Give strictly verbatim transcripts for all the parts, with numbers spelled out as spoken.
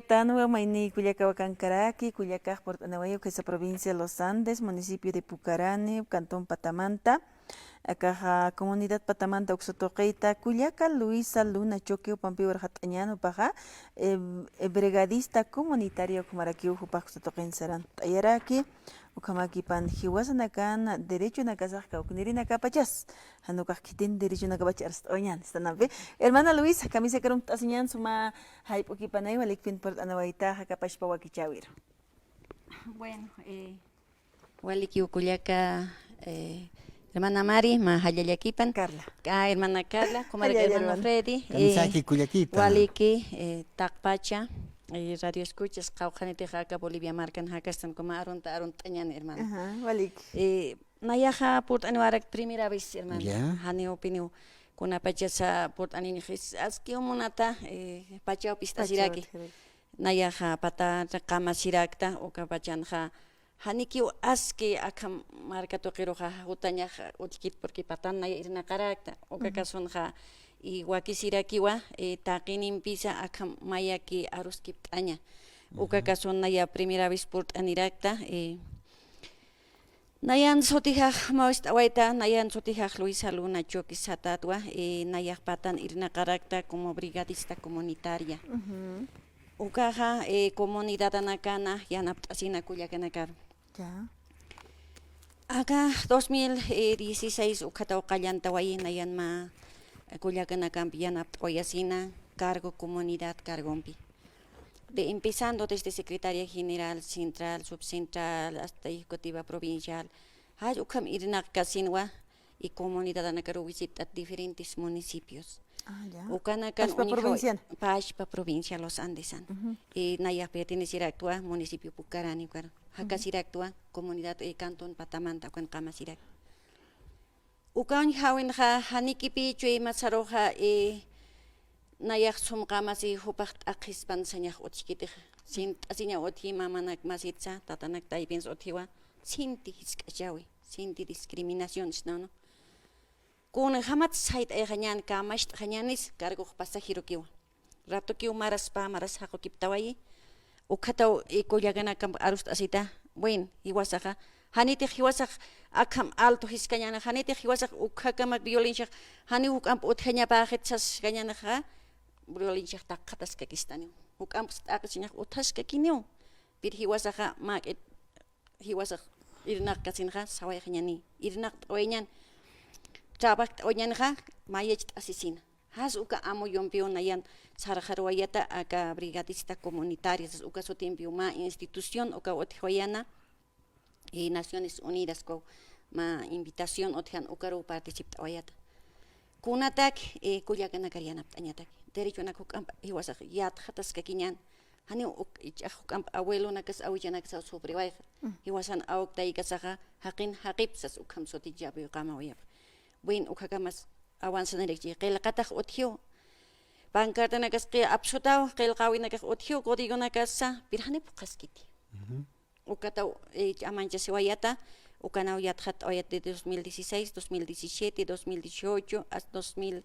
Tanwa mayni kullaka wakankaraki, kullakax purt'anawayuki esa provincia Los Andes, municipio de Pucarani, cantón Patamanta. Akaxa comunidad Patamanta uksa tuqita, kullaka Luisa Luna Choque jupampiw arxat'añän jupaxa, eh, eh, brigadista comunitaria ukhamarakiw jupax uksa tuqin saran. T'ayaraki, ukhamakipan jiwasanakan derechonakasax kawknirinakapachas. Jan ukax khitin derechonakapach arst'awañän, istanampi. Hermana Luisa, kamisaki arumt'asiñän suma jayp'ukipanay, walikpin purt'anawayta, jakapachpa wakichäwiru. Bueno, eh, walikiw kullaka, eh, hermana Mari, mä jallallakipan. Carla. Ah, hermana Carla, kumarak Jallalla, hermano hermana. Freddy, eh, Kamisaki kullakita. Waliki, eh, taqpacha, eh, radio escuchas, qawqhanitix aka Bolivia markan jakastan, kuma arunta, aruntañän, hermana. Ajá, waliki. Eh, nayaxa purt'aniwarak primera vez, hermana. Ya. Janiw piniw, kunapachasa purt'aninix, askiw munata, eh, pachaw pist'asiraki. Pachaw pist'asiraki. Nayaxa patan qamasirakta, uka pachanxa, janikiw aski akham marka tuqiruxa jutañax utjkit, porque patan naya irnaqarakta, uka Ujú. kasunxa, y wakisirakiwa, eh, taqinimpisa akham mayaki aruskipt'aña. Uka Ujú. kasun naya primera vez purt'anirakta, eh, nayan sutijax mawist'awayta, nayan sutijax Luisa Luna Choque satätwa, eh, nayax patan irnaqarakta como brigadista comunitaria. Ujú. Ukaxa, eh, comunidadanakana yanapt'asina kullakanakaru. Ya. Aka dos mil dieciséis ukhataw qallantawayi nayan mä, eh, kullakanakampi yanapt'awayasina cargo comunidad cargompi. De empezando desde secretaria general, central, subcentral, hasta ejecutiva provincial. Jall ukham irnaqkasinwa, y comunidadanakaru visit'at diferentes municipios. Ah, ya. Ukanakan Pachpa uñjaw-, provincian. Pachpa provincia Los Andesan. Ujú. Y nayax perteneceraktwa municipio Pucarani ukaru. Ujú. Jakasiraktwa comunidad, eh, cantón Patamanta ukan qamasirak. Uka uñjawinxa janikipi chuymasaruxa, eh, nayax sum qamasi jupax t'aqhispan sañax utjkitixa. Sint'asiña utji mamanak masitsa, tatanak taypins utjiwa, sinti jisk'achawi, sinti discriminación, sisnawna. Kunjamat sayt'ayxañän, kamacht'xañänis, cargox pasajerokiwa. Ratokiw maraspa, maras jaqukiptawayi. Ukhataw, eh, kullakanakam arust'asita. Bueno, jiwasaxa. Janitix jiwasax akham alto jiskañäni, janitix jiwasax ukhakamak violenciax, janiw juk'amp utjañapäxit saskañänixa, violenciax taqataskakistaniw. Juk'amp t'aqisiñax utjaskakiniw. Pero jiwasaxa mäk'it jiwasax irnaqkasinxa sawayxañäni, irnaqt'awayañän, trabajt'awayañänxa mayacht'asisina. Jas uka amuyumpiw nayan sarxaruwayata aka brigadista comunitaria, sas uka sutimpiw mä institución ukaw utjawayäna, eh, Naciones Unidas ukaw mä invitación utjan ukaruw participt'awayata. Kunatak, eh, kullakanakar yanapt'añatak. Derechonak juk'amp jiwasax yatxataskakiñän. Janiw uk-, ich'ax juk'amp abuelonakas, awillanakas sufriwayxa. Mm. Jiwasan awk taykasaxa, jaqin jaqip sas ukham sutichapiw qamawayapx. Bueno, ukhakamas avanzanirikchi. Qillqatax utjiw. Pancartanakas qi-, apsutaw, qillqäwinakax utjiw, códigonakasa, pero janiw phuqhaskiti. Ujú. Ukataw, eh, ch'amanchasiwayata, ukanaw yatxatawayat de dos mil dieciséis, dos mil diecisiete, dos mil dieciocho, hasta dos mil,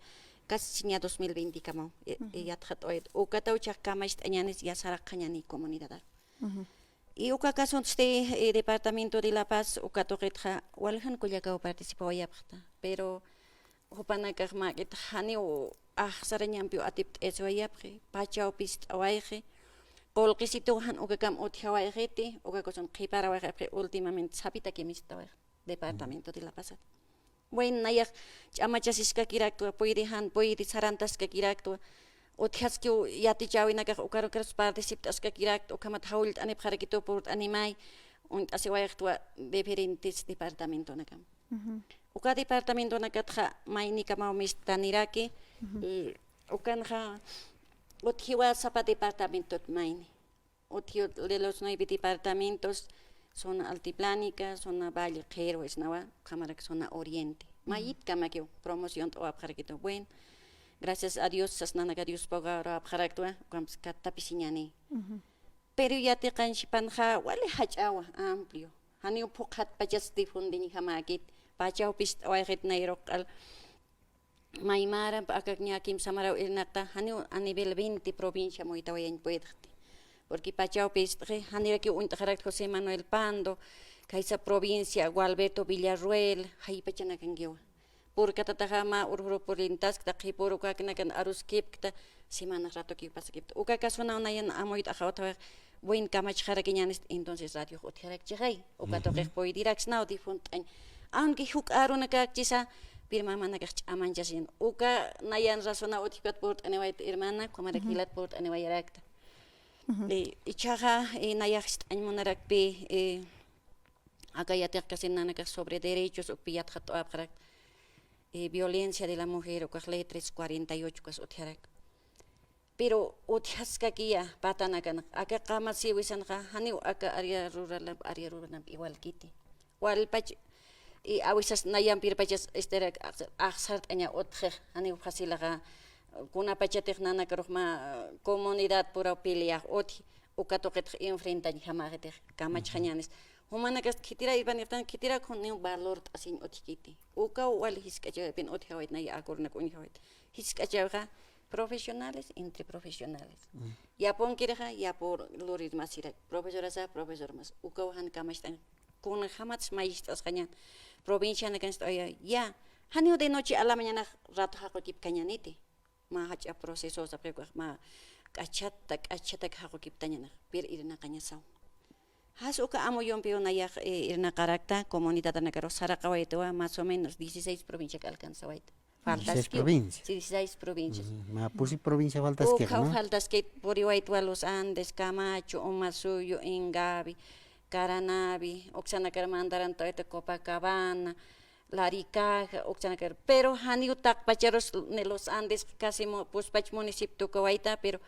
casi siña dos mil veinte kamaw, eh, eh, yatxatawayat. Ukataw chaqkamacht'añänis ya saraqañäni comunidadar. Ujú. Y uka kasunsti, eh, departamento de La Paz, uka tuqitxa, waljan kullakaw participawayapxta, pero jupanakax mäk'it janiw axsarañampiw atipt'ayasiwayapxi, pachaw pist'awayxi, qullqisituw jan ukakam utjawayxiti, uka kusan qhiparawayxi, últimamente sapitaki mistawayxi, departamento de La Paz. Bueno, nayax ch'amachasiskakiraktwa, puyri jan, puyri sarantaskakiraktwa, utjaskiw yatichäwinakax ukarukarus participt'askakiraktwa, ukhamat jawillt'anipxarakituw purt'animay, uñt'asiwayxtwa diferentes departamentonakam. Ujú. Uka departamentonakatxa maynikamaw mistaniraki, ujú, y ukanxa utjiwa sapa departamentot mayni. Utjiw de los nueve departamentos, zona altiplánica, zona valle, qhirwa, isnawa, ukhamarak zona oriente. Ujú. Mayitkamakiw promociont'awapxarakitu. Bueno, gracias a Dios, sas nanaka Diospaw ukaruwapxaraktwa, ukampis kattapisiñäni. Ujú. Pero yatiqañchipanxa wali jach'awa, amplio. Janiw phuqhat pachas difundiñjamäkit, pachaw pist'awayxit nayruqal. Maymara, aka ña kimsa maraw irnaqta, janiw a nivel veinte provincia muytawayañ puedxti. Porque pachawpistxi, janirakiw uñt'xarakta José Manuel Pando, khaysa provincia, Gualberto Villarroel, jaypachanakankiwa. Purkatataxa mä urjuru purintaskta, qhipüru ukakiw nakan aruskipkta, semana ratokiw pasakipta. Uka kasunaw nayan amuyt'axawtawix, buen kamachxarakiñänist, entonces radiox utjarakchixay. Uka tuqix puydiraksnaw difunt'añ. Aunque juk'a arunakäkchisa, pero mamanakax ch'amanchasiñan. Uka nayan razonaw utjkit purt'aniwayta hermana, ukhamaraki jilat purt'aniwayarakta. Eh, ichhaxa, eh, nayax ist'añ munarakpi, eh, aka yatiqkasina nanakax sobre derechos ukpi yatxat'awapxarakta, eh, violencia de la mujer, ukax ley tres cuarenta y ocho ukas utjarak. Pero utjaskakiya patanakan, aka qamasiwisanxa, janiw aka área rural, área rural igualkiti. Walpach, y awisas nayampirpachas estarak axsart'aña utjix, janiw fácilaxa, kunapachatix nanakarux mä comunidad puraw peleax utji, uka tuqitix enfrentañjamaxitix, kamachxañänis. Jumanakasti khitira irpanixtan, khitira juniw valort'asiñ utjkiti. Ukaw wal jisk'achawaypin utjawayt, naya acornak uñjawayt. Jisk'achawixa, profesionales entre profesionales. Yapunkirixa, yapur lurir masirak. Profesorasa, profesor mas. Ukaw jan kamacht'añ. Kunjämatsa mayist'asxañan. Provincianakansti, oye, ya. Janiw de noche a la mañana rato jaqukipkañäniti. Mä jach'a proceso sapxiw ukax, mä k'achata, k'achatak jaqukiptañänix. Pero irnaqañasaw. Jas uka amuyumpiw nayax, eh, irnaqarakta, comunidadanakarux saraqawaytawa, más o menos dieciséis provinciak alcanzawayta. Dieciséis faltaskiw. Provincias. Sí, dieciséis provincias. Ujú, mä pusi provincia faltaskix, ¿no? Ukhaw faltaskit, puriwaytwa Los Andes, Camacho, Umasuyu, Ingavi, Caranavi, uksanakar mandarantawayta Copacabana, Laricaja, uksanakar. Pero janiw taqpacharus ni Los Andes, casi mu-, puspach municipio tukawayta, pero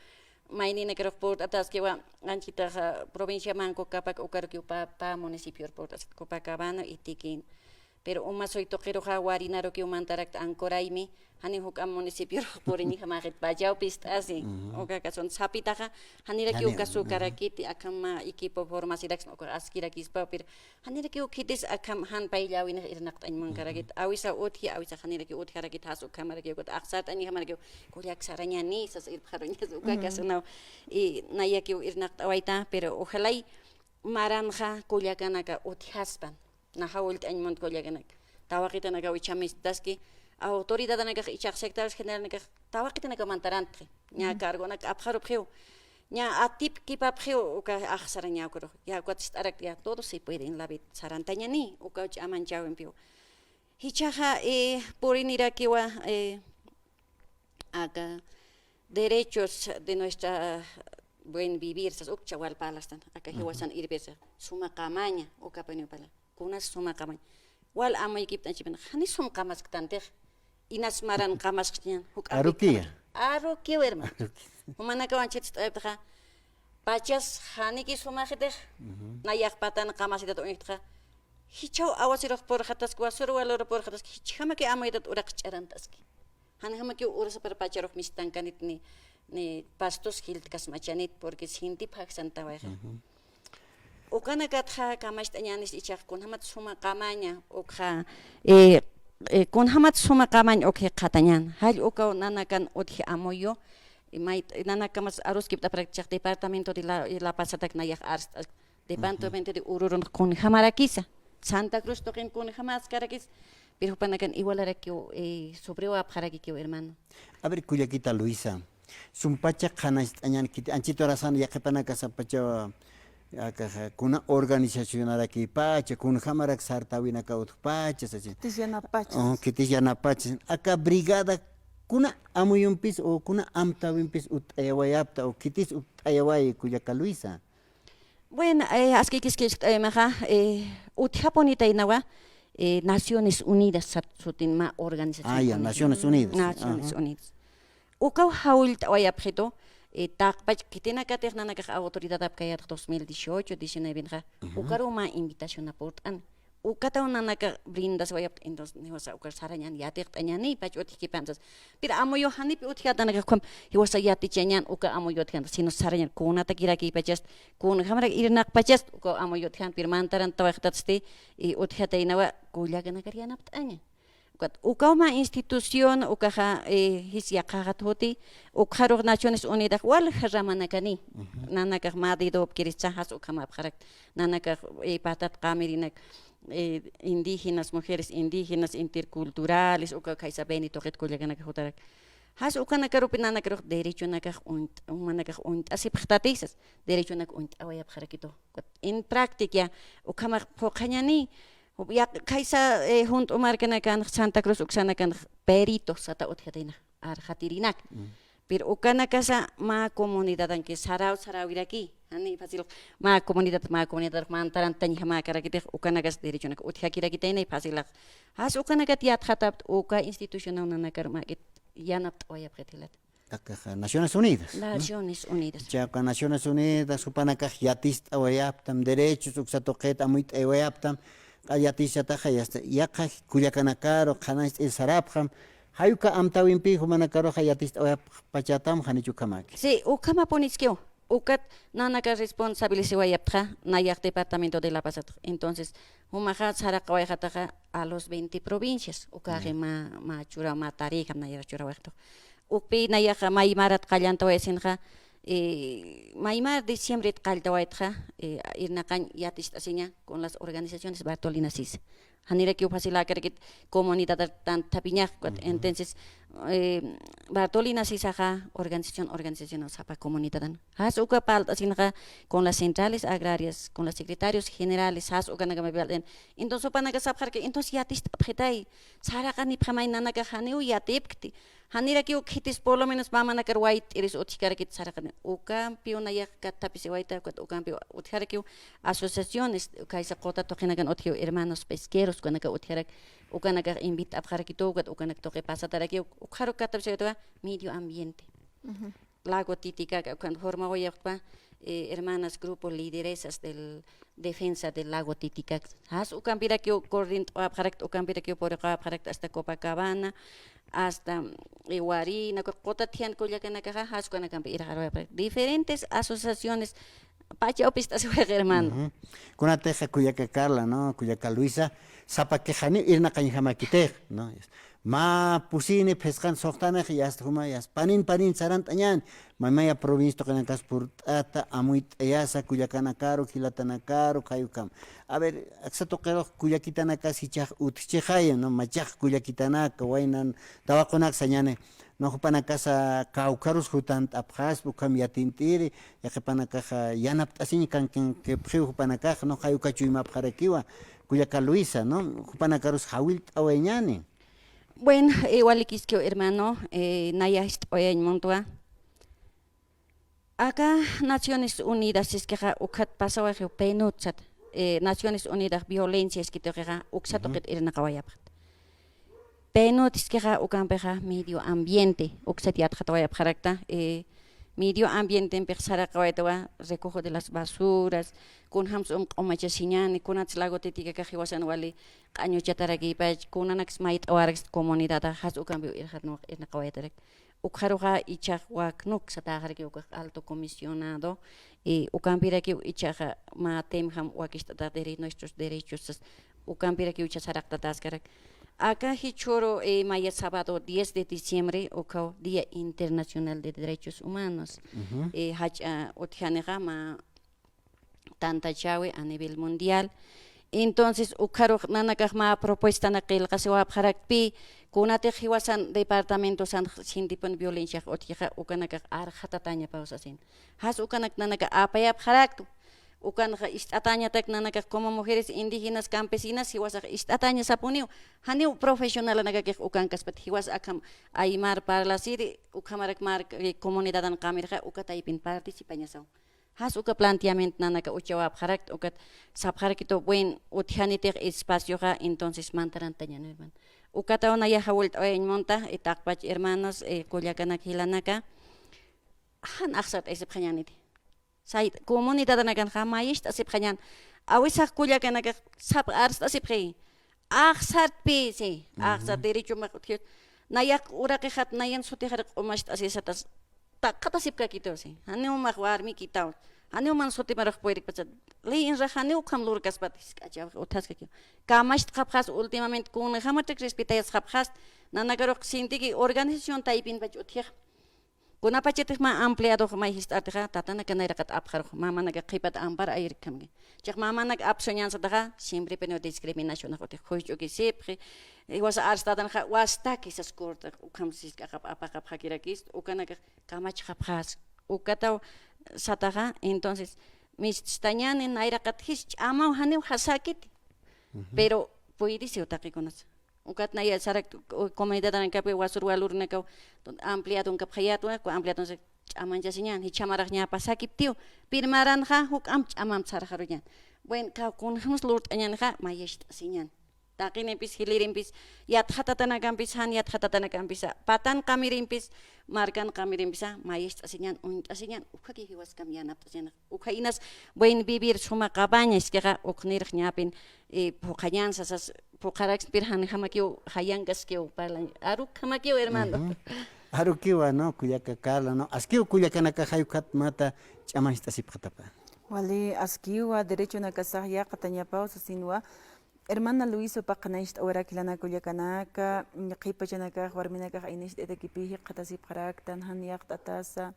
mayninakarux purt'ataskiwa, anchitaxa provincia Manco Cápac ukarukiw pä, pä municipior purt'askit Copacabana, Itiquín. Pero Umasuy tuqiruxa warinarukiw mantarakta Ancoraymi, janiw juk'amp municipiorux puriñjamaxit, pachawpist'asi. Ujú. Uka kasun sapitaxa, janirakiw uka sukarakiti, akham mä equipo formasirakisna, uka askirakispaw, pero janirakiw khitis akham jan payllawinix irnaqt'añ munkarakit. Awisa utji, awisa janirakiw utjarakit, jas ukhamarakiw, ukat axsart'añjamarakiw, kullak sarañäni, sas irpxaruñas, uka kasunaw, y nayakiw irnaqt'awayta, pero ojalay maranxa kullakanaka utjaspan. Naxa ullt'añ munt kullakanaka. Tawaqitanakaw ichhamistaski, autoridadanakax ichhax secretarios generalnakax tawaqitanakaw mantarantxi. Ña cargonak apxarupxiw. Ña atipkipapxiw uka axsarañaw ukarux. Ya ukat ist'arak ya todo se puede en la vida. Sarantañäni, ukaw ch'amanchawimpiw. Jichhaxa, eh, purinirakiwa, eh, aka derechos de nuestra buen vivir, sas ukchawal parlastan, aka jiwasan irpirsa, suma qamaña, ukapuniw parla, kunas suma qamaña. Wal amuykipt'añchipin, jani sum qamasktanti, inas maran qamaskchiñan, juk'ampi. Arukiya. Arukiw, hermano. Aruki. Jumanakaw anchhit ist'ayaptaxa, pachas janiki sumaxitix, nayax patan qamasitat uñjtxa, jichhaw awasirux purxataski, wasür walür purxataski, jichhamaki amuytat uraqch'arantaski. Janjamakiw urasapar pacharux mistankanit ni, ni pastos jiltkasmachanit, porque sinti phaksantawayxa. Ujú. Ukanakatxa kamacht'añänis ichhax kunjamat suma qamaña ukxa, eh, eh, kunjamat suma qamañ uk jikxatañän. Jall ukaw nanakan utji amuyu, y may, nanakamas aruskipt'aparak ichhax departamento de La, La Pazatak nayax arst'ask. Departamento de Oruro kunjamarakisa, Santa Cruz tuqin kunjamaskarakis, pero jupanakan igualarakiw, eh, sobrewapxarakikiw, hermano. A ver, kullakita Luisa, sumpacha qhanañcht'añän khiti, anchhit urasan yaqhipanakasa pachawa, akaxa, kuna organizacionarakipacha, kunjamarak sartawinaka utjpacha, sachi. Khitis yanapacha. Oh, khitis yanapacha. Aka brigada, kuna amuyumpis o kuna amtäwimpis utt'ayawayapta, o khitis utt'ayaway, kullaka Luisa. Bueno, eh, askikiskist'aymaxa, eh, utjapunitaynawa, eh, Naciones Unidas sat sutin mä organización. Ah, ya, Naciones Unidas. Naciones Unidas. Ukaw jawillt'awayapxitu, eh, taqpach khitinakatix nanakax autoridad apkayätax dos mil dieciocho, diecinueve nxa. Ujú. Ukaruw mä invitación apurt'an. Ukataw nanaka brindaswayapta, entonces, niwasa ukar sarañän yatiqt'añäni, pach utjkipan sas. Pero amuyu janip utjätanakax ukham, jiwasa yatichañän uka amuyu utjänta, sino sarañän kunatakirakïpachast, kunjamarak irnaqpachast, uka amuyu utjän, pero mantarantawaxtatsti, y utjataynawa kullakanakar yanapt'aña. Ukat ukaw mä institución, ukaxa, eh, jis yaqhaxat juti, ukxarux Naciones Unidas walja ramanakani. Ujú. Nanakax mä dedopkirischa, jas ukhamapxarakta. Nanakax, eh, patat qamirinak, eh, indígenas, mujeres indígenas, interculturales, uka khaysa Beni tuqit kullakanaka jutarak. Jas ukanakarupi nanakarux derechonakax uñt-, jumanakax uñt'asipxtatisas, derechonak uñt'awayapxarakitu. En práctica, ukhamax phuqhañani, yaq-, khaysa, eh, junt'u markanakanx, Santa Cruz uksanakanx, perito sata utjatina, arxatirinak. Mm. Pero ukanakasa mä comunidadanki saraw sarawiraki, jani fácil mä comunidad, mä comunidad mantarantañjamäkarakitix, ukanakas derechonak utjakirakitayna fácilax. Jas ukanakat yatxatapt, uka institucionaw nanakar mäkit yanapt'awayapxit jilat. Akaxa, Naciones Unidas, ¿no? Naciones Unidas. Chayqa Naciones Unidas, jupanakax yatist'awayaptam, derechos uksa tuqit amuyt'aywayaptam, qa-, yatischataxa, yasta, yaqha kullakanakaru, qhanañcht'ir sarapxam, jay uka amtäwimpi jumanakaruxa yatist'awayapxpachatam, janichu ukhamaki. Sí, ukhamapuniskiw, ukat nanaka responsabilizawayaptxa, nayax departamento de La Pazatx. Entonces, jumaxa saraqawayxataxa a los veinte provincias, ukaxi Mm. mä, mä churaw, mä tarixam nayax churawayxtux. Ukpi nayaxa maymarat qallantawayasinxa, eh, maymar diciembret qalltawaytxa, eh, irnaqañ yaticht'asiña con las organizaciones Bartolina Sisa. Janirakiw facilakarakit comunidad tanthapiñax, ujú, entonces, eh, Bartolina Sisaxa organización, organización sapa comunidadan. Jas uka parlt'asinxa con las centrales agrarias, con los secretarios generales, jas ukanakama parlt'in. Entonces, jupanaka sapxarki, entonces yaticht'apxitay, saraqanipxamay nanaka janiw yatipkti. Janirakiw khitis por lo menos mamanakar wayt'iris utjkarakit saraqani. Ukampiw nayax kattapisiwayta, ukat ukampiw utjarakiw asociaciones, khaysa quta tuqinakan utjiw hermanos pesqueros, ukanaka utjarak, ukanakax invitapxarakitu, ukat ukanak tuqi pasatarakiw, ukxaru kattapisiwayta, medio ambiente. Ujú. Lago Titicaca, ukan formawayapxpa, eh, hermanas grupo lideresas del defensa del lago Titicaca. Jas ukampirakiw coordinawapxarakt, ukampirakiw puriqawapxarakt hasta Copacabana, hasta, eh, Huarina, ku-, quta thiyani kullakanakaxa, jas ukanakampi irxarawayapxarakt. Diferentes asociaciones, pacha upist'asiwayxa, hermano. Ujú. Kunatixa kullaka Carla, ¿no? Kullaka Luisa, sapakixaniw irnaqañjamakitix, ¿no? Mä pusini phisqan suxtanix, yasta juma, yasta panin panin sarant'añäni, maymaya provincia tuqinakas purt'ata, amuyt'ayasa, kullakanakaru, jilatanakaru, khayukam. A ver, aksa tuqirux kullakitanakas jichhax utjchixaya, ¿no? Machax kullakitanaka, waynan, tawaqunak sañäni, ¿no? Jupanakasa kawkharus jutant'apxaspa, ukham yatint'iri, yaqhipanakaxa yanapt'asiñ kankinkipxiw jupanakax, ¿no? Jay uka chuymapxarakiwa, kullaka Luisa, ¿no? Jupanakarus jawillt'awayañäni. Bueno, eh, walikiskiw, hermano, eh, nayax ist'awayañ muntwa. Aka Naciones Unidas siskixa ukhat pasawayxiw PNUD sat, eh, Naciones Unidas violencia iskituqixa uksa tuqit irnaqawayapxta. PNUD siskixa ukampixa medio ambiente, uksat yatxatawayapxarakta, eh, medio ambientempix saraqawaytawa, recojo de las basuras, kunjams um q'umachasiñäni, kunats lago Titicacax jiwasan wali q'añuchatarakipach, kunanaks mayt'awarakst comunidadax, jas ukampiw irxatnuq irnaqawayatarak. Ukxaruxa ichhax waknuk satäxarakiw ukax alto comisionado, eh, ukampirakiw ichhaxa mä temjam wakicht'atax dere-, nuestros derechos sas, ukampirakiw ichha saraqtataskarak. Aka jichhüru, eh, maya sábado diez de diciembre, ukaw Día Internacional de Derechos Humanos. Ujú. Eh, jach'a utjanixa mä tantachäwi a nivel mundial. Entonces, ukxarux nanakax mä propuestanak qillqasiwapxarakpi, kunatix jiwasan departamentosan sintipun violenciax utjixa, ukanakax arxatatañapaw sasin. Jas ukanak nanaka apayapxaraktu, ukanxa ist'atañatak nanakax como mujeres indígenas, campesinas, jiwasax ist'atañasapuniw, janiw profesionalanakakix ukankaspat, jiwas akham aymar parlasiri, ukhamarak mark, eh, comunidadan qamirxa, uka taypin participañasaw. Jas uka planteamiento nanaka uchawapxarakt, ukat sapxarakitu buen utjanitix espacioxa, entonces mantarantañan, hermano. Ukataw nayax jawillt'awayañ munta, eh, taqpach hermanos, eh, kullakanak jilanaka, jan axsart'asipxañäniti. Say, comunidadanakanxa mayist'asipxañän, awisax kullakanakax sap arst'asipxi, axsartpi, sí, axsar derecho max utji. Nayax uraqixat, nayan sutixar q'umacht'asisatas, taqatasipkakitu, sí. Janiw max warmikitaw, Janiw man sutimarux puyrikpachat. Ley inrax janiw ukham lurkaspat jisk'achaw utjaskakiw. Kamachtxapxas últimamente kunjämatak respetayasxapxas. Nanakarux sintiki organización taypinpach utjix. Kunapachatix mä ampliadox may jist'artixa, tatanakan nayraqat apxarux, mamanaka qhipat ampar ayirkhamki. Chiq mamanak apsuñan sataxa, siemprepiniw discriminacionax utjix, juch'ukisipxi, jiwas arstatanxa, wastaki sas corta, ukham sisk'aqap apaqapxakirakist, ukanakax kamachxapxas, ukataw sataxa, entonces, mistañani nayraqat jis ch'amaw janiw jasakiti, pero puydisiw taqikunas. Ukat naya sarak comunidad arankapi wasur walurnakaw ampliadonkapxayatwa, ku ampliadonsa ch'amanchasiñan, jichhamarax ñapasakiptiw, pirmaranxa juk'amp ch'amamp sarxaruñan. Bueno, kaw kunjams lurt'añanxa, mayacht'asiñan. Taqinimpis, jilirimpis, yatxatatanakampis, jan yatxatatanakampisa, patan qamirimpis, markan qamirimpisa, mayacht'asiñan, uñt'asiñan, ukhaki jiwaskam yanapt'asiñan. Ukhaynas buen vivir suma qabaña iskixa, uknirx ñapin, eh, phuqhañan sasas, phuqharaksnpir janjamakiw, jayankaskiw, parlan, arukhamakiw, hermano. Ujú. Arukiwa, ¿no? Kullaka Carla, ¿no? Askiw kullakanaka jay ukhat mata ch'amacht'asipxatapa. Wali, askiwa, derechonakasax yaqatañapaw sasinwa. Hermana Luisa, paqanacht'awarak jilanaka kullakanaka, qhipachanakax, warminakax aynacht'atakipï jikxatasipxaraktan, jan yaqt'atasa.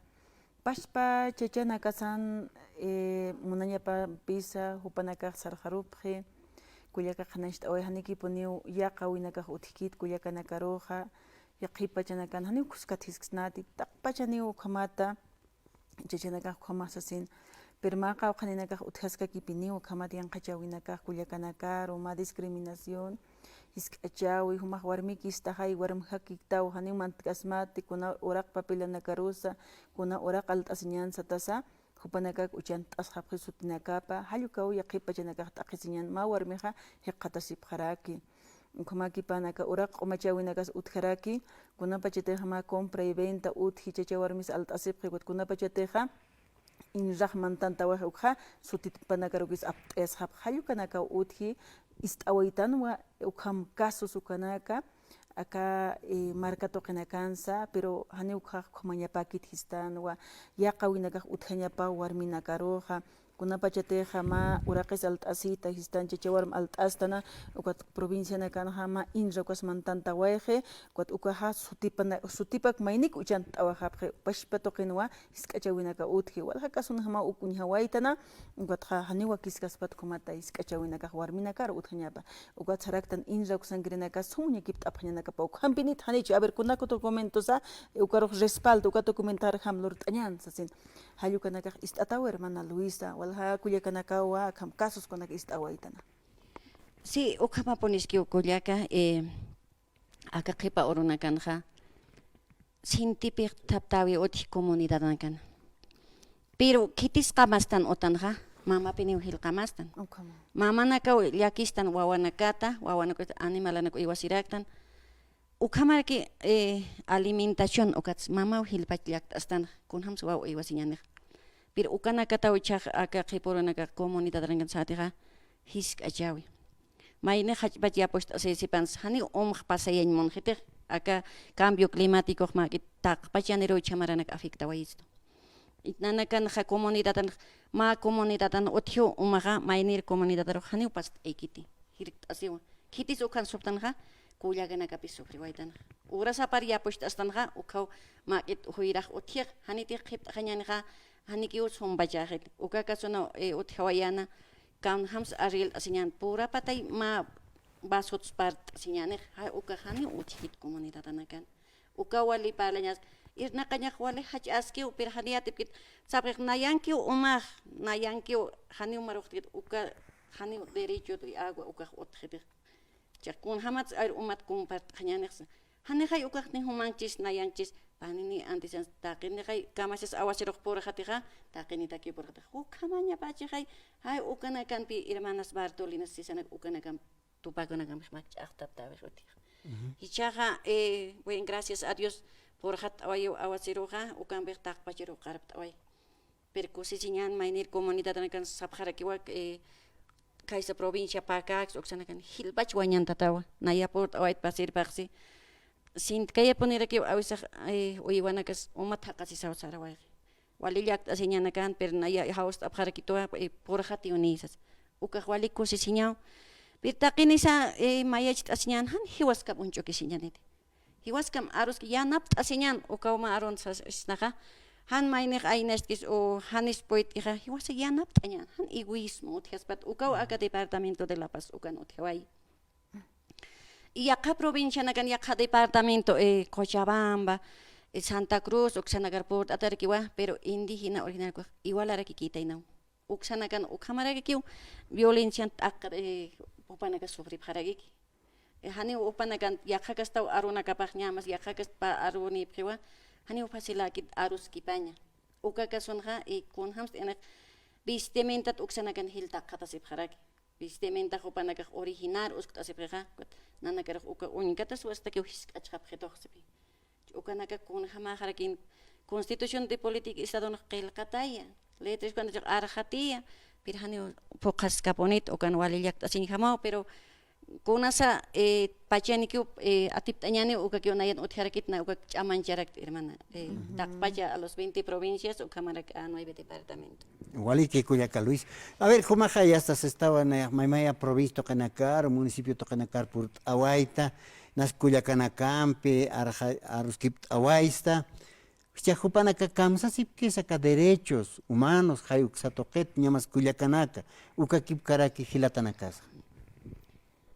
Pachpa chachanakasan, eh, munañapampisa, jupanakax sarxarupxi, kullaka qhanacht'away, janikipuniw yaqawinakax utjkit kullakanakaruxa, qhipachanakan, janiw kuskat jisksnati, taqpachaniw ukhamata, chachanakax ukhamax sasin, pero mä qawqhaninakax utjaskakipiniw ukhamat yanqhachäwinakax kullakanakaru, mä discriminación, jisk'achäwi, jumax warmikistaxay, warmjakiktaw, janiw mantkasmati, kuna uraq papelanakarusa, kuna uraq alt'asiñan satasa, jupanakak uchant'asxapxi sutinakapa, jall ukaw yaqhip pachanakax t'aqhisiñan, mä warmixa jikxatasipxaraki. Ukhamäkipan aka uraq q'umachäwinakas utjaraki, kunapachatixa mä compra y venta utji, chacha warmis alt'asipxi, ukat kunapachatixa inrax mantantawayxi ukxa, sutipanakarukis apt'ayasxapxi, jall ukanakaw utji, ist'awaytanwa, ukham casos ukanaka, aka, eh, marka tuqinakansa, pero janiw ukhax ukhamañapäkit jistanwa, yaqawinakax utjañapaw warminakaruxa, kunapachatixa mä uraqis alt'asita jistan, chacha warm alt'astana, ukat provincianakanxa mä inra ukas mantantawayxi, ukat ukaxa sutipana-, sutipak maynik uchant'awayxapxi, pachpa tuqinwa jisk'achäwinaka utji, walja casonax mä uk uñjawaytana, ukatxa janiw wakiskaspat ukhamata jisk'achäwinakax warminakar utjañapa, ukat saraktan inra uksankirinaka sum uñakipt'apxañanakapa, ukhampinit janichi, a ver, kunak documentosa, ukarux respaldo, uka documentarjam lurt'añan, sasin. Jall ukanakax ist'ataw, hermana Luisa, walja kullakanakawa, akham casos kunak ist'awaytana. Sí, ukhamapuniskiw kullaka, eh, aka qhipa urunakanxa, sintipix thaptawi utji comunidadnakan. Pero khitis qamastan utanxa, mamapiniw jilqamastan. Ukhama. Mamanakaw llakistan wawanakata, wawanakata animalanak uywasiraktan. Ukhamaraki, eh, alimentación ukats mamaw jilpach llakt'astan, kunjams waw uywasiñanix. Pero ukanakataw ichhax aka qhipa urunaka comunidadnakan satixa, jisk'achäwi. Mayni jach'pach yapucht'asisipans, janiw umx pasayañ munxitix, aka cambio climáticox mä k'it taqpach yaniruw chhamaranak afectawayistu. Nanakanxa comunidadanax, mä comunidadan utjiw umaxa, maynir comunidadarux janiw past'aykiti, jirkt'asiwa. Khitis ukhan suptanxa, kullakanakapis sufriwaytanxa. Urasapar yapucht'astanxa, ukhaw mä k'it juyrax utjix, janitix qhipt'xañanixa, janikiw sumpachaxit. Uka casonaw, eh, utjawayäna, kunjams arreglt'asiñän, purapatay mä vasots parlt'asiñänix, ja, ukax janiw utjkit comunidadanakan. Uka wali parlañas, irnaqañax wali jach'askiw, pero jani yatipkit, sapxix nayankiw umax, nayankiw janiw maruxtkit, uka janiw derecho de agua, ukax utjitix. Chiq kunjamats ar umat compart'xañänixsa. Janixay ukax ni jumanchis, nayanchis, panini antisans, taqinixay kamachas awasirux purxatixa, taqinitakiw purxatixa. Ukhamañapachixay, jay ukanakampi hermanas Bartolinas sisanak ukanakampi tupakunakampix mä ch'axtaptäwix utji. Ujú. Jichhaxa, eh, bueno, gracias a Dios, purxatt'awayiw awasiruxa, ukampix taqpachiruw qarpt'away. Pero kusisiñän maynir comunidadanakan sapxarakiwa, eh, khaysa provincia Pacaques, uksanakan jilpach wañantatawa, naya purt'awayt pasirpaxsi. Sintkayapunirakï awisax, eh, uywanakas umat jaqasisaw sarawayxi. Wali llakt'asiñanakan, pero naya jawst'apxarakituwa, eh, purxatiw nisas. Ukax wali kusisiñaw. Pero taqinisa, eh, mayacht'asiñan, jan jiwaskap uñch'ukisiñaniti. Jiwaskam aruski yanapt'asiñan, ukawma arun sas-, sisnaxa, jan maynix aynastkis o janis puyt'ixa, jiwasa yanapt'añan, jan egoísmo utjaspat, ukaw aka departamento de La Paz, ukan utjawayi. Y yaqha provincianakan, yaqha departamento, eh, Cochabamba, eh, Santa Cruz, uksanakar purt'atarkiwa, pero indígena original kuwa, igualarakikitaynaw. Uksanakan ukhamarakikiw, violencian t'aq, eh, jupanaka sufripxarakiki. Eh, janiw jupanakan yaqhakastaw arunakapax ñamas, yaqhakaspa arunipxiwa, janiw facilakit aruskipaña. Uka kasunxa, eh, kunjams t'inix vestimentat uksanakan jiltaqatasipxaraki. Vestimenta jupanakax original uskt'asipxixa, nanakarux uka uñkatas wastakiw jisk'achxapxituxsipi. Ukanaka kunjamäxarakin Constitución de Política Estadonx qillqataya, letras kunatachix arxatiya, pero janiw phuqhaskapunit, ukan wali llakt'asiñjamaw, pero kunasa, eh, pachanikiw, eh, atipt'añaniw, ukakiw nayan utjarakit, na ukak ch'amancharakti, hermana. Eh, taqpacha a los veinte provincias, ukhamarak a nueve departamento. Waliki kullaka Luis. A ver, jumaxa ya está, se estaba nayax maymaya provincia tuqinakar, municipio tuqinakar purt'awayta, nas kullakanakampi arxa-, aruskipt'awaysta. Jichha jupanaka kamsasipkis aka derechos humanos, jay uksa tuqit, ñamas kullakanaka, ukakipkaraki jilatanakasa.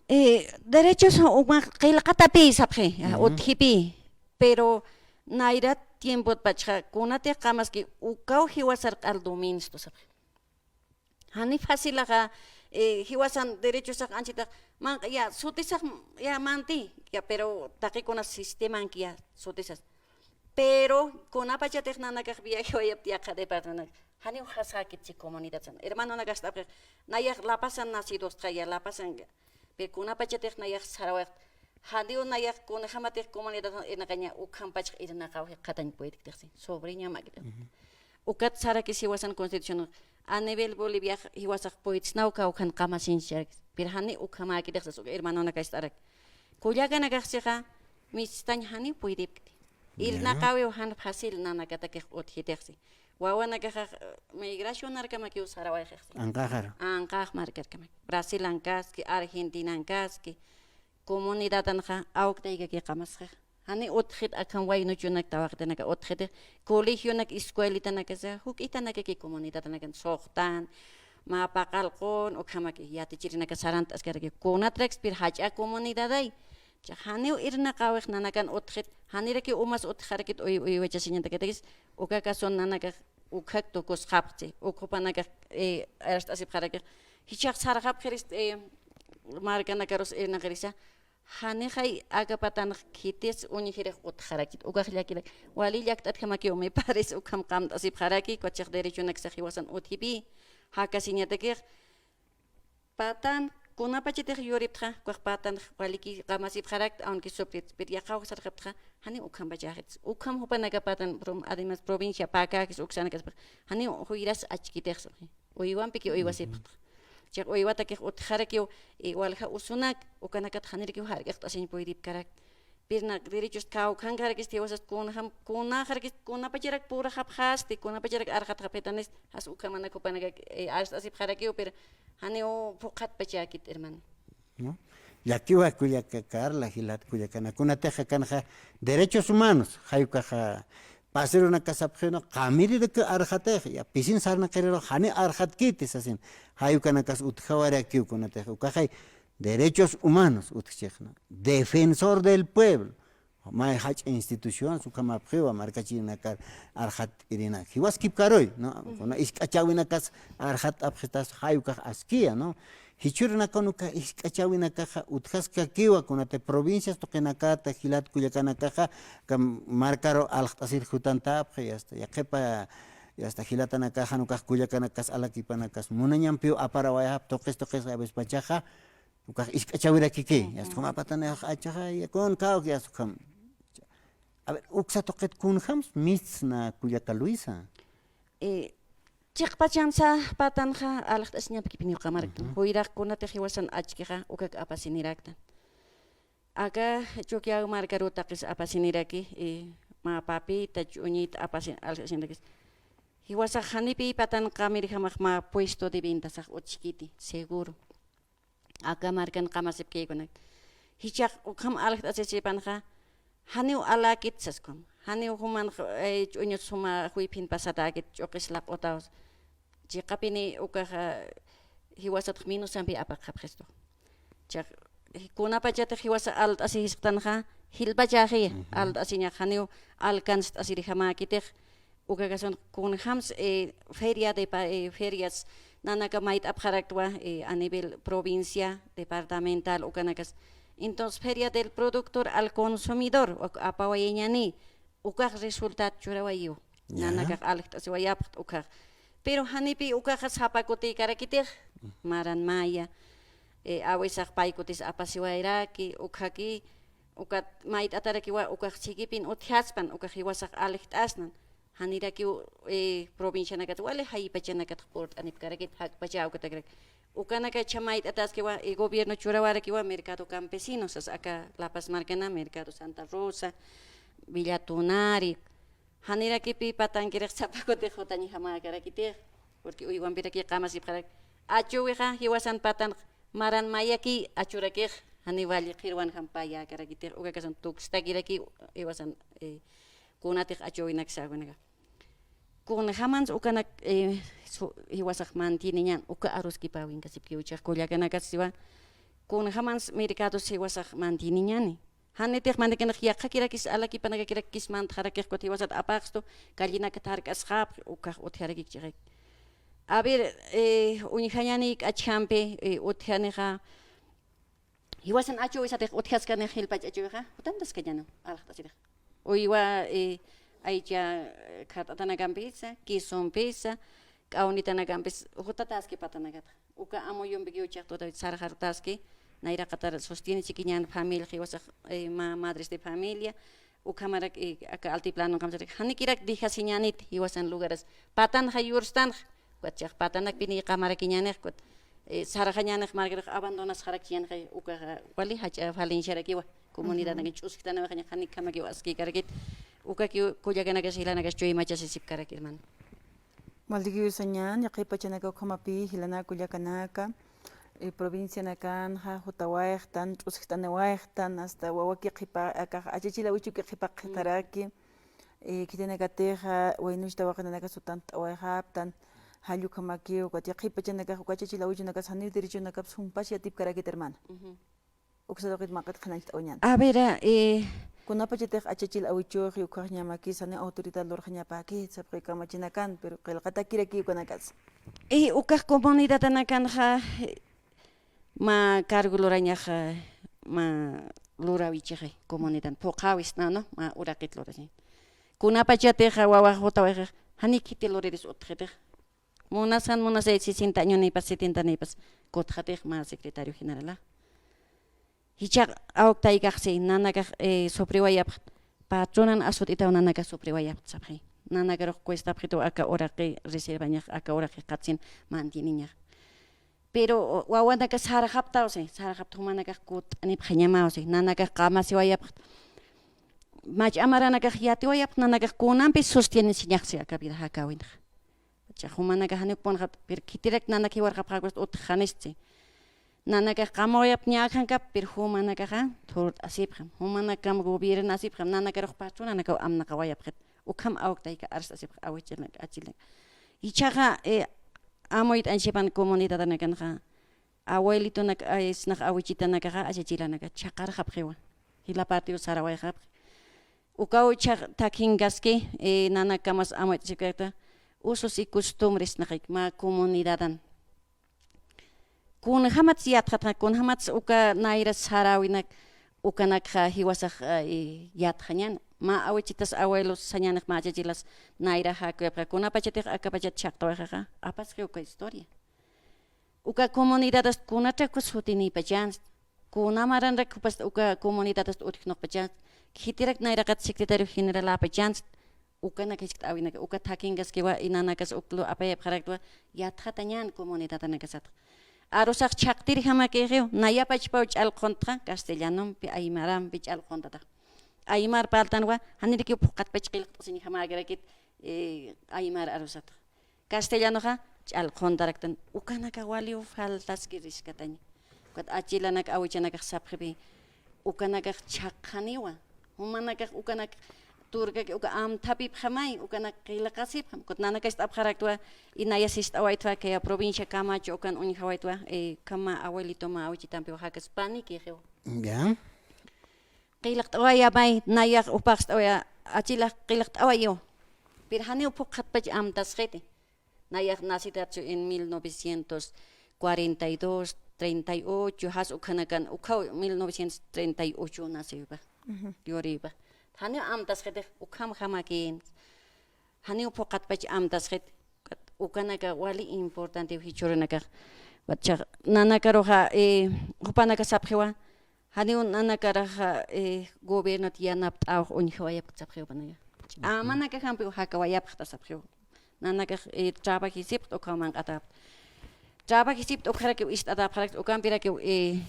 Eh, derechos humanos qillqatapï sapxi, utjipï, pero nayrat tiempot pachxa, kunatix qamaski ukaw jiwasar q'al dominsto sapxi. Jani facilaxa, eh, jiwasan derechosax anchitax, manq-, ya, sutisax, ya, manti, ya, pero taqikunas sistemanki, ya, sutisas. Pero kunapachatix nanakax viaje wayapti yaqha departamento, janiw jasakitchi comunidad san. Hermanonakax t'apxix, nayax La Pazan nacidosta, ya, La Pazan, pero kunapachatix nayax sarawax, janiw nayax kunjamatix comunidad irnaqaña, ukhampachx irnaqaw jikxatañ puytktixsi, sobriñamakitix. Ukat sarakis jiwasan Constitución, a nivel Boliviax jiwasax puytsnaw kawkhan qamasiñcharakis, pero jani ukhamäkitix sas, uka hermanonakastarak. Kullakanakaxsixa, mistañ janiw puytipkti. Irnaqawiw jan fácil nanakatakix utjitixsi. Wawanakaxax, eh, migracionarkamakiw sarawayxixsi. Anqaxar. Anqax markarkamaki. Brazilankaski, Argentinankaski, comunidadanxa awktaykaki qamasxix. Jani utjit akham waynuchunak tawaqitanaka utjitix, colegionak, escuelitanakasa, juk'itanakaki comunidadanakan suxtan, mä paqallqun, ukhamaki yatichirinaka sarant'askaraki, kunatrakspir jach'a comunidaday. Cha janiw irnaqawix nanakan utjit, janirakiw umas utjarakit uy-, uywachasiñatakatakis, uka kasun nanakax ukhak tukusxapxchi, ukhupanakax, eh, arst'asipxarakix, jichhax sarxapxirist, eh, markanakarus irnaqirisa, janixay aka patanx khitis uñjirix utjarakit, ukax llakirak, wali llakt'atjamakiw me parece, ukham qamt'asipxaraki, ukat chix derechonaksa jiwasan utjipi, jakasiñatakix, patan, kunapachatix yuriptxa, ukax patan waliki qamasipxarakta, aunque sufrit, pero yaqha sarxaptxa, jani ukhampachäxit. Ukham jupanaka patan, prom-, además provincia Pacajes, uksanakaspax, jani juyras achkitix, uywampi uywasipxta. Chiq uywatakix utjarakiw, eh, walja usunak, ukanakat janirakiw jark'iqt'asiñ puytipkarak. Pirnaq derechos kawkhankarakis jiwasas kunjam, kunaxarakis, kunapacharak purxapxasti, kunapacharak arxatxapxitanist, jas ukhamanak jupanakak, eh, arst'asipxarakiw, pero janiw phuqhatpachäkit, hermano. ¿No? Llakiwa kullaka Carla, jilat kullakana, kunatix akanxa derechos humanos, jay ukaxa, pasirunakasapxi, ¿no? Qamirirak arxatix, ya, pisin sarnaqiriru jani arxatkiti sasin, jay ukanakas utjawarakiw kunatix, ukaxay, derechos humanos utjchix, ¿no? Defensor del pueblo. May jach'a institución, ukhamapxiwa, markachirinakar arxat'irinak. Jiwaskipkaruy, ¿no? Kuna isk'achäwinakas arxat'apxitas, jay ukax askiya, ¿no? Jichhürunakax uka isk'achäwinakaxa utjaskakiwa, kunatï provincias tuqinakata, jilat kullakanakaxa, kam-, markaru aljt'asir jutantapxi, ya está. Yaqhipa, ya está, jilatanakaxa, ukax kullakanakas, alakipanakas, munañampiw aparawayxap, tuqis, tuqis, a veces pachaxa, ukax isk'achäwirakiki, ya está, ukham apatanax achaxa, ya, kun kawk, ya está, ukham. A ver, uksa tuqit kunjams mistsna kullaka Luisa. Eh, chiqpachansa patanxa aljt'asiñapkipiniw qamarktan. Juyraq kunatix jiwasan achkixa ukak apasiniraktan. Aka Chukiyawu markaru taqis apasiniraki, eh, mä papita, ch'uñit apasin-, aljt'asiñarakis. Jiwasax janipï patanqamirjamax mä puesto de ventasax utjkiti, seguro. Aka markan qamasipkïkunak. Jichhax ukham aljt'asichipanxa, janiw aläkit saskham. Janiw jumanx, eh, ch'uñu suma juyphin pasatäkit ch'uqis laq'utaw. Chiqapini ukaxa jiwasatx minusampi apaqxapxistu. Chax, kunapachatix jiwasa alt'asi jisktanxa, jilpachäxiya, alt'asiñax janiw alcanzt'asirjamäkitix, uka kasun kunjams, eh, feria de pa-, eh, ferias nanaka mayt'apxaraktwa, eh, a nivel provincia, departamental, ukanakas. Entonces, feria del productor al consumidor, uk apawayañani, ukax resultad churawayiw. Ya. Nanakax aljt'asiwayapxt ukax. Pero janipï ukaxa sapa kutïkarakitix, maran maya, eh, awisax pay kutis apasiwayraki, ukhaki, ukat mayt'atarakiwa, ukax chiqipin utjaspan, ukax jiwasax aljt'asnan. Janirakiw, eh, provincianakat, wali jaypachanakat purt'anipkarakit, jakpachä ukatakarak. Ukanaka chha mayt'ataskiwa, eh, gobierno churawarakiwa mercado campesino, sas aka La Paz markana, mercado Santa Rosa, Villa Tunari. Janirakipï patankirix sapa kutix jutañjamäkarakitix, porque uywampiraki qamasipxarak. Achüwixa jiwasan patan maran mayaki achurakix, janiw wali qhirwan jampayäkarakitix, uka kasan tukstakiraki jiwasan, eh, kunatix achüwinak säwinaka. Kunjamans ukanak, eh, su-, jiwasax mantieneñan, uka aruskipäwinkasipkiw jichhax kullakanakasiwa. Kunjamans mercados jiwasax mantieneñani. Janitix mantikinix yaqhakirakis, alakipanakakirakis mantxarakix kut jiwasat apaxstu, callenakat jark'asxapxi, ukax utjarakik chiqaki. A ver, eh, uñjañani k'achjampi, eh, utjanixa, jiwasan achüwisatix utjaskanix jilpach achüwixa, jutantaskañäni, aljt'asirix. Uywa, eh, aycha, eh, khart'atanakampisa, kisumpisa, k'awnitanakampis, jutatäski patanakatxa. Uka amuyumpikiw jichhax tuta sarxarutaski, nayraqatar sostienesikiñän familia, jiwasax, eh, ma-, madres de familia, ukhamarak, eh, aka altiplano kamsarak, janikirak dejasiñäniti, jiwasan lugaras, patanxa yurstanxa, ukat jichhax patanakpini qamarakiñänix, ukat, eh, sarxañänix markarux abandonasxarakchiñänxa, ukaxa wali jach'a falenciarakiwa, comunidad nakan ch'usktaniwixaña, janikhamakiw askïkarakit, ukakiw kullakanakas jilanakax chuymachasisipkarak, hermano. Waldikiw sañan, yaqhip pachanaka ukhamapï, jilanaka kullakanaka, eh, provincianakanxa jutawayxtan, ch'uskt'aniwayxtan, hasta wawaki qhipa, akax achachil awichuki qhipaqataraki, eh, khitinakatixa, waynuch tawaqinanaka sutantt'awayxaptan, jall ukhamakiw, ukat yaqhip pachanakax uka achachil awichunakax janiw derechonakap sumpas yatipkarakit, hermana. Ujú. Uksa tuqit maqit qhanañcht'awañäni. A ver, eh, kunapachatix achachil awichux, ukhaxñamakis, janiw autoridad lurxañapäkit sapxi kamachinakan, pero qillqatakiraki ukanakas. Y ukax comunidadanakanxa, eh, mä cargo lurañax, eh, mä luräwichixi, comunidad, phuqhäwis, ¿no? Mä uraqit lurañax. Kunapachatix wawax jutawayxix, janiw khiti luriris utjxitix. Munasan, munasay sesenta añonïpas, setenta añonïpas, kutxatix mä secretario generala. Jichhax awktaykaxsi, nanakax, eh, sufriwayapxi, patronan asut'itaw nanakax sufriwayapxi sapxi. Nanakarux cuestapxitu aka uraqi reservañax, aka uraqi qatsin mantieneñax. Pero wawanakax sarxaptawsi, sarxapta jumanakax kutt'anipxañamawsi, nanakax qamasiwayapxi. Mach'a maranakax yatiwayapxi, nanakax kunampis sostienesiñaxsi aka vida jakäwinxa. Jichhax jumanakax janiw ukpunxapxi, pero khitirak nanak jiwarxapxäkwas utjxanistsi. Nanakax qamawayapxi ñäkhankap, pero jumanakaxa thurt'asipxam, jumanakam gobiernasipxam, nanakarux patronanakaw amnaqawayapxit. Ukham awktayka arst'asipxi awichilnak, achilnak. Jichhaxa, eh, amuyt'añchipan comunidadanakanxa, abuelitonak, eh, sinax awichitanakaxa, achachilanaka, chhaqarxapxiwa. Jila partiw sarawayxapxi. Ukaw jichhax thakhinkaski, eh, nanakamas amuyt'asipkakta, usos y costumbres naxik, mä comunidadan. Kunjamats yatxatxa, kunjamats uka nayra saräwinak, ukanakxa jiwasax, eh, yatxañäni. Mä awichitas abuelos sañänix mä achachilas nayra jakuyapxi, kunapachatix akapachat chhaqtawayxaxa, apasxi uka historia. Uka comunidadast kunatrak sutinïpachansti, kuna maranrak jupast uka comunidadast utjknuqpachansti, khitirak nayraqat secretario generaläpachansti, ukanak jiskt'äwinaka, uka thakhinkaskiwa, y nanakas uklu apayapxaraktwa, yatxatañän comunidadanakasatxa. Arusax chhaqtirjamakixiw, naya pachpaw ch'alq'untxa, castellanompi, aymarampi ch'alq'untatax. Aymar parltanwa, janirakiw phuqhatpach qillqt'asiñjamäkarakit, eh, aymar arusatxa. Castellanoxa ch'allquntaraktan, ukanakax waliw faltaskiriskataña. Ukat achilanak awichanakax sapxipi, ukanakax chhaqxaniwa, jumanakax ukanak turkaki uka amthapipxamay, ukanak qillqasipxam. Ukat nanakacht'apxaraktwa, y naya sist'awaytwa, kaya provincia Camacho ukan uñjawaytwa, eh, kama abuelitoma awichitampiw jakas panikixiw. Ya. Qillqt'awayamay, nayax upaxst'awaya, achilax qillqt'awayiw. Pero janiw phuqhatpach amtasxiti. Nayax nacidatsu en mil novecientos cuarenta y dos, treinta y ocho, jas ukhanakan, ukhaw mil novecientos treinta y ocho naciwipa, yuripa. Janiw amtasxitix, ukhamjamakïn. Janiw phuqhatpach amtasxit. Ukanaka wali importantiw jichhürunakax. Ukat chhax nanakaruxa, eh, jupanaka sapxiwa, janiw nanakaraxa, eh, gobiernot yanapt'awx uñjawayapkta sapxiw jupanaka. Amanakajampiw jakawayapxta sapxiw. Nanakax, eh, trabajisipxt ukham manq'atäpxta. Trabajisipxt ukharakiw ist'atäpxarakta, ukampirakiw, eh,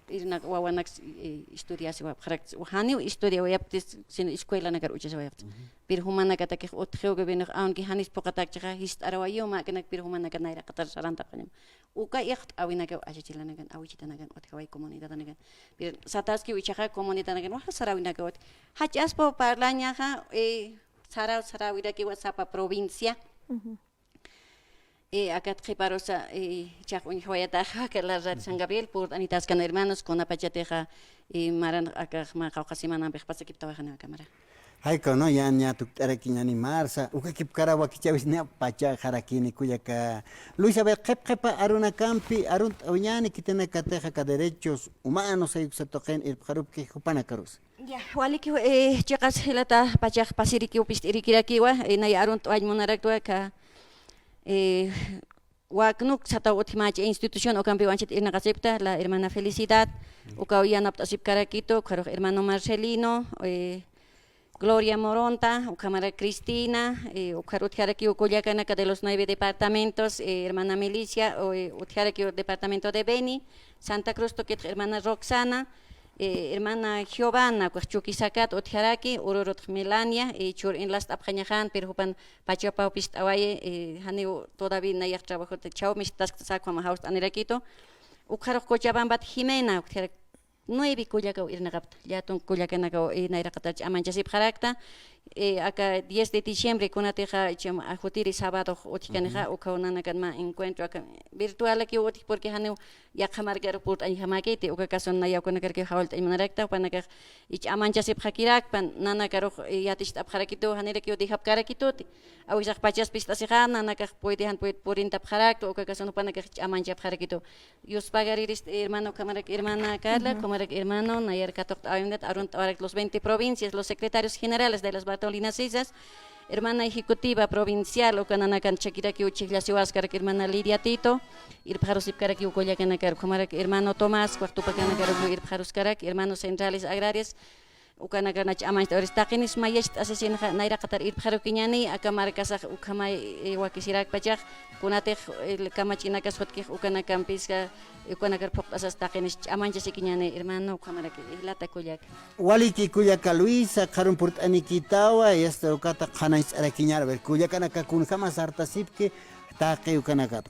irnaq wawanaks, eh, estudiasiwapxarakta. Janiw estudiawayapktis, sino escuelanakar uchasawayapkta. Pero jumanakatakix utjiw gobiernox, aunque janis phuqhatäkchixa, jist'arawayiw mäkinak, pero jumanaka nayraqatar sarantapxañam. Uka iqt'awinakaw achachilanakan, awichitanakan, utjaway comunidadanakan. Pero sataskiw ichhaxa comunidadanakan, waja saräwinakaw utji. Jach'aspaw parlañaxa, eh, saraw, saräwirakiwa sapa provincia. Eh, akat qhiparusa, eh, chhax uñjawayataxa, aka la Radio San Gabriel, purt'anitaskan hermanos, kunapachatixa, eh, maran akax mä qawqha semanampix pasakiptawayxani aka mara. Jaykaw, ¿no? Ya, ña tukt'arakiñäni marsa, ukakipkara wakichäwis ña pachaxarakini kullaka. Luis, a ver, qhip qhipa arunakampi, arunt'awiñäni khitinakatixa aka derechos humanos, jay uksa tuqin irpxarupki jupanakarusa. Ya, waliki, eh, chiqas jilata pachax pasiriki upist'irikirakiwa, eh, nay arunt'awañ munaraktwa aka, eh, waknuk sataw utji mä institución ukampiw anchhit irnaqasipkta, la hermana Felicidad, ukaw yanapt'asipkarakitu, ukharux hermano Marcelino, eh, Gloria Moronta, ukhamarak Cristina, eh, ukhar utjarakiw kullakanaka de los nueve departamentos, eh, hermana Melissa, o, eh, utjarakiw departamento de Beni, Santa Cruz tukitx hermana Roxana, eh, hermana Giovanna, ukax Chuquisacat utjaraki, ururutx Melania, eh, chhur inlast'apxañaxän, pero jupan pachapaw pist'awayi, eh, janiw todavía nayax trabajot chhaw mistaskta sakwama jawst'anirakitu. Ukxarux Cochabambat Jimena, utjarak nueve kullakaw irnaqapkta, llätunk kullakanakaw, eh, nayraqatar ch'amañchasipxarakta, eh, aka diez de diciembre kunatixa, cham, ajutiri sábadox utjkanixa, ukaw nanakan mä encuentro aka virtualakiw utji, porque janiw yaqha markaru purt'añjamäkiti, uka cason naya ukanakarakiw jawallt'añ munarakta, jupanakax ch'amañchasipxakirakpan, nanakarux, eh, yaticht'apxarakitu, janirakiw dejapkarakituti. Awisax pachas pist'asixa, nanakax puede jan puede purintapxarakta, uka cason jupanakax ch'amañchapxarakitu. Yuspagariristi hermano, ukhamarak hermana Carla, ukhamarak hermano, nayar katuqt'awayunat, arunt'awarak los veinte provincias, los secretarios generales de las Bartolinas Islas, hermana ejecutiva provincial, uka nanakan chhakirakiw chhijllasiwaskarak hermana Lidia Tito, irpxarusipkarakiw kullakanakar, ukhamarak hermano Tomás, waqtupakanakar irpxaruskarak, hermanos centrales agrarias, ukanakar ch'amañcht'awayirist taqinis mayacht'asisinxa, nayraqatar irpxarukiñäni, aka markasax ukhamay, eh, wakisirakpachax, kunatix, eh, kamachinakas jutkix ukanakampisa, eh, ukanakar phuqt'asas taqinis ch'amañchasikiñäni, hermano, ukhamarak, eh, jilata kullaka. Waliki kullaka Luisa, qharun purt'anikitawa, y hasta ukata qhanañcht'arakiñäni, a ver, kullakanaka kunjama sartasipki, taqi ukanakat,